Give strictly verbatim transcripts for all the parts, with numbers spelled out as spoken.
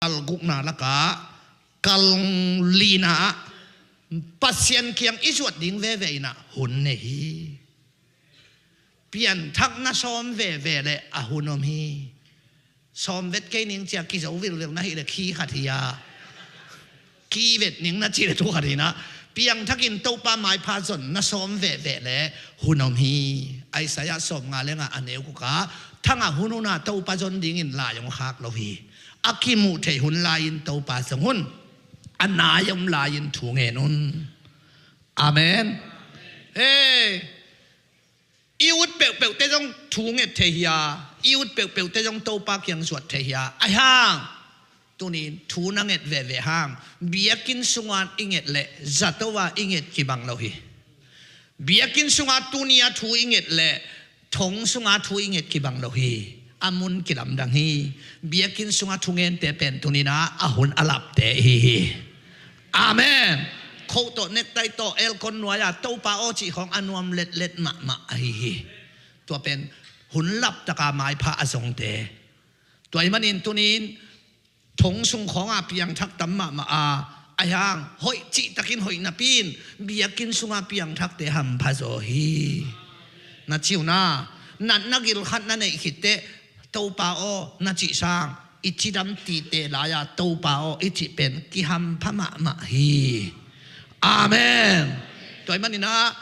kal gukna lakah kal lina ah Pasian kiang i zuat ding veve in ah hun nei hi. Pianthak na sawm veve le a hun om hi. Sawm vet kei ning cia kizo vilvel na hih le khi khat hi a, ki vet ning na cih le thu khat hi na. Piangthakin Topa maipha zon na sawm veve le hun om hi. Isaiah sawmnga le nga a neu guk ah thang a hun hun a Topa zon dingin lai hong khak lo hi. A kimuh theih hun lai-in Topa zong un, a nai om lai-in thu ngen un. Amen. Hei, i ut peuhpeuhte zong thu nget thei hi a, i ut peuhpeuhte zong Topa kiang zuat thei hi a. Ahi hang tuni-in thu na nget veve hang biakinn sunga i nget le zato a i nget kibang lo hi. Biakinn sunga tuni a thu i nget le thong sunga thu i nget kibang lo hi. A mun kilamdang hi. Biakinn sunga thungente pen tuni-in ah a hun a lapte ihi hi. Amen. Khoh tawh, nektai tawh, elkon nuai-a Topa aw cih khawng a nuam letlet mahmah ahi hi. Tua pen hun laptaka maipha a zongte. Tua ahih manin tuni-in thong sung khawngah piangthak tam mahmah a, ahi hang hoih cihtakin hoih napi-in biakinn sunga piangthakte hampha zaw hi. Na ci uh na, natna gil khat na neih khit teh Topa aw na cih sang i cidam tite lai-a Topa aw i cih pen kihampha mahmah hi. Amen. Tua ahih manin ah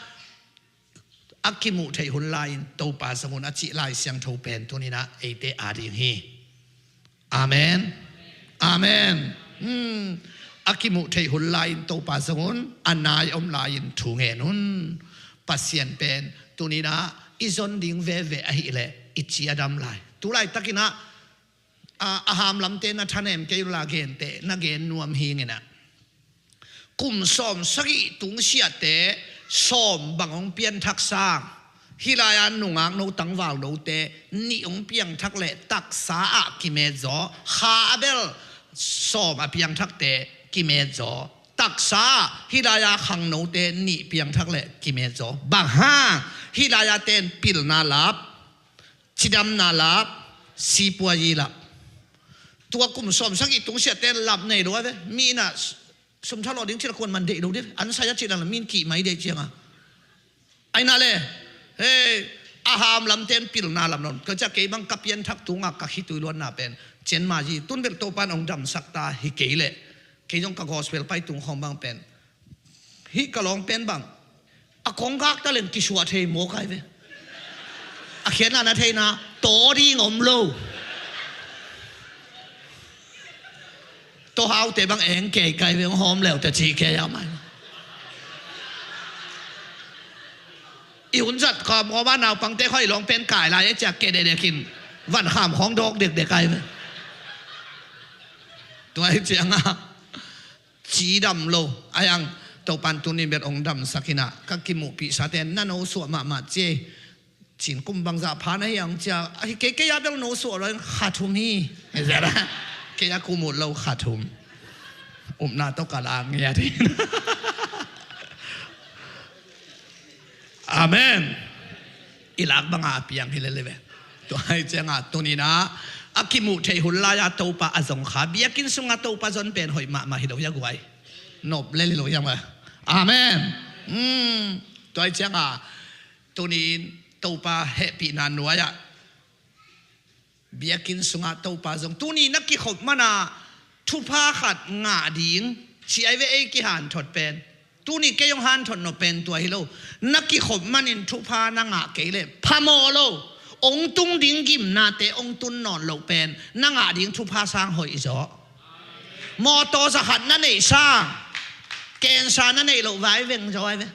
a kimuh theih hun lai-in Topa zong un a cih Lai Siangtho pen tuni-in ah eite ading hi. Amen. Amen. Hmm. A kimuh theih hun lai-in Topa zong un, a nai om lai-in thu ngen un. Pasian pen tuni-in ah i zon ding veve ahih leh i ci a dam lai. Tu laitakin ah, a, a hamlamte na thanem kei unla, gente na gen nuam hi ing in ah. Kum sawm sagih tungsiahte sawm bang hong pianthak sang, hih lai-a nungak no, tangval note nih hong piangthak leh taksa ah kimetzaw, kha a bel sawm a piangthakte kimetzaw, taksa ah hih lai-a khangnote nih piangthak leh kimetzaw. Bang hang? Hih lai-a ten pilna lap, cidamna lap, sipuayi lap. Tua kum sawm sagih tungsiahte lap nei lo a ve. Mi in ah sum thalawh ding cih leh kuaman deih lo ding. An sai a cih leh min kih mai deih ciang a. Ahi na le, hei, a hamlamte in pilna lap nawn. Ka cia kei bang ka pianthak tungah ka khitui luatna pen, cianma yi tun bel Topa in hong damsak ta hi kei leh, kei zong ka gospel pai tung khawng bang pen, hih ka lawng pen bang a kong gak ta leng kisuah thei mawk ai ve. A khiatna na theihna, taw ding om lo. Tawhaute bang eng kei kai ve, hong hawm leute ci kei a mai. I hun zat kawm kawm a naupangte khawng i lawng pen kai lai e cia ke dekdek in, van kham khawng dawk dekdek ai ve. Tua hi ciang a cidam lo. Ahi hang Topa in tuni bel hong damsak in ah, ka kimuhpihsate na nosuah mahmah ci ei. Cin kum bangzah pha na hi ang cia, ahi kei, kei a bel nosuah lo, kha thum hi. Kei a kum ut lo, kha thum. Upna tawh ka la ngiat hi. Amen. I lak banga a piang hi lel hi ve. Tua hi cianga tuni-in ah a kimuh theih hun lai-a Topa a zong kha, biakinn sunga Topa zon pen hoih mahmah hi lo hi a guai. Nop lel hi lo hi a guai. Amen. Hmm. Tua hi cianga tuni-in Topa hehpihna nuai-ah biakinn sungah Topa zong tuni na kikhop mana thupha khat ngah ding ci ai ve, ei kihanthot pen. Tuni kei hong hanthot nop pen tua hi lo. Na kikhop manin thupha na ngah kei leh phamawh lo. Hong tung ding gimnate hong tun nawn loh pen na ngah ding thupha sang hoih zaw. Mawtaw zakhat na neih sang, cancer na neih loh vaiveng zaw ai ve.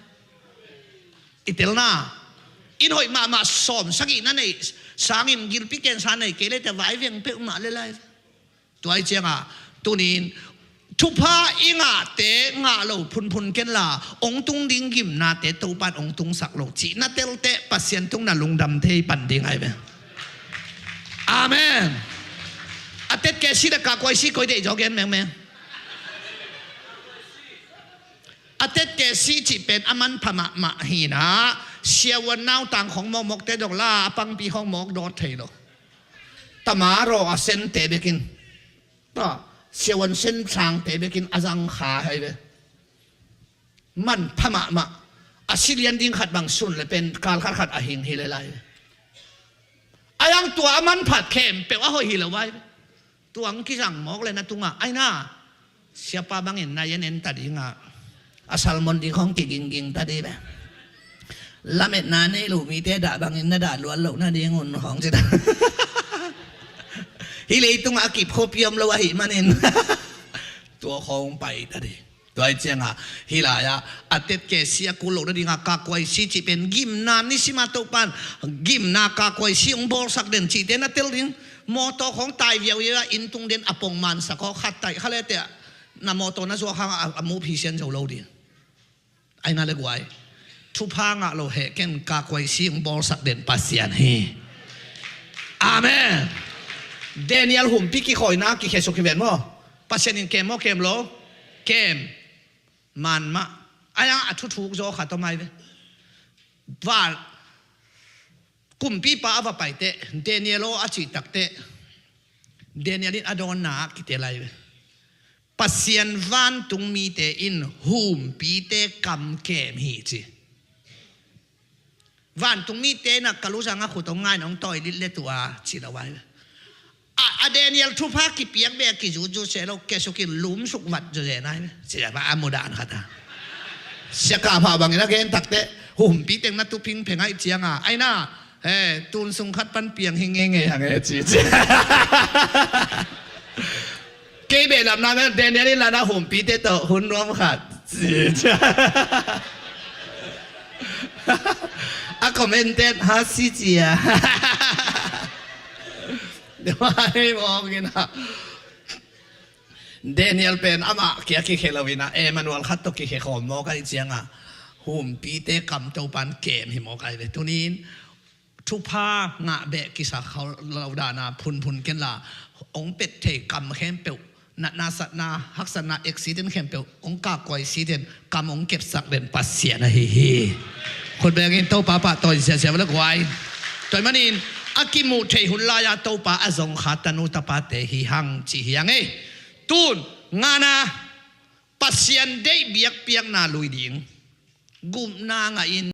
I telna in hoih mahmah sawm sagih na neih sangin gilpi cancer nei kei leh te vaiveng peuhmah le lai. Tua hi cianga tuni-in thupha i ngahte ngah lo phunphun kenla, hong tung ding gimnate Topa in hong tungsak lo cih na telteh Pasian tung na lungdam thei pan ding ai ve. Amen. A tetkeh si le ka kuai si koi deih zaw gen mengmeng. A tetkeh si cih pen a manpha mahmah hi-in ah, siavuan nautang khong mawkmawkte dong la, a pangpi khong mawk dawt thei lo. Tama raw a sente bekin, ta Siavuan Sen Thangte bekin a zang kha hi ve. Manpha mahmah. A si lian ding khat bang sun le pen kal khat khat a hing hi le lai ve. A yang tua a manphat khempeuh a hoih hi lo vai ve. Tuang kizang mawk le na tungah aina siapa bangin na yen en ta dingah a salmon ding khong kigingging ta ding ve. Lametna nei lo mite dah bangin na dah luat loh nading un khong ci ta. Hih leitungah a kip khuapi om lo ahih manin tua khong pai ta ding. Tua hi cianga hih lai-ah a tet ke si a kul loh nadinga kakuai si cih pen gimna nisima Topan gimna kakuai si hong bawlsak den cihte na tel ding. Mawtaw khong tai viauviau a inn tung den a pong mansak aw khat taih kha lete na mawtaw na zuak hangah a mup hi sian zo lo ding. Aina le guai thupha ngah lo heh ken kakuai si hong bawlsak den Pasian hi. Amen. Daniel humpi kikhawina kikhesuk hi ven maw? Pasian in kem maw kem lo? Kem. Man mah. Ai-ang a thuthuk zaw khat om ai ve. Val kumpipa a va paiteh Daniel aw a cih takteh Daniel in a dawnna ah kitel ai ve. Pasian vantung mite in humpite kam kem hi ci. Vantung mite na ka luzang a khut hong ngai na hong tawi lit le tua ci lo ai ve. A, a Daniel thupha kipiak bek a kizutzut se lo kesukin lumsuk vat zuzen ai ve. Ci a mudan khat a siaka mah bangin a gen takteh humpi teng na tuping pheng aih cianga aina he tun sung khat pan piang hi ngeingei hange ci ci. Kei behlapna mel Daniel in lana humpite tawh hun nuam khat ci ci. A commented ha si cia. Hei mawngin a Daniel pen amah kia kikhe lo ina Emmanuel khat tawh kikhe khawm mawk ahi cianga humpite kam Topan kem hi mawk ahi ve. Tunin thupha ngah beh kisak lo dana phunphun kenla hong pet thei kam khempeuh natna satna haksatna accident khempeuh hong kakkuai siten kam hong kepsak den Pasian ahi hi. Khutbengin Topa pahtawi siasia vala guai. Tua manin a kimuh thei hun lai-a Topa a zong kha tanu tapate hi hang ci hi hang ei. Tun ngana Pasian deih biakpiakna lui ding gupna ngahin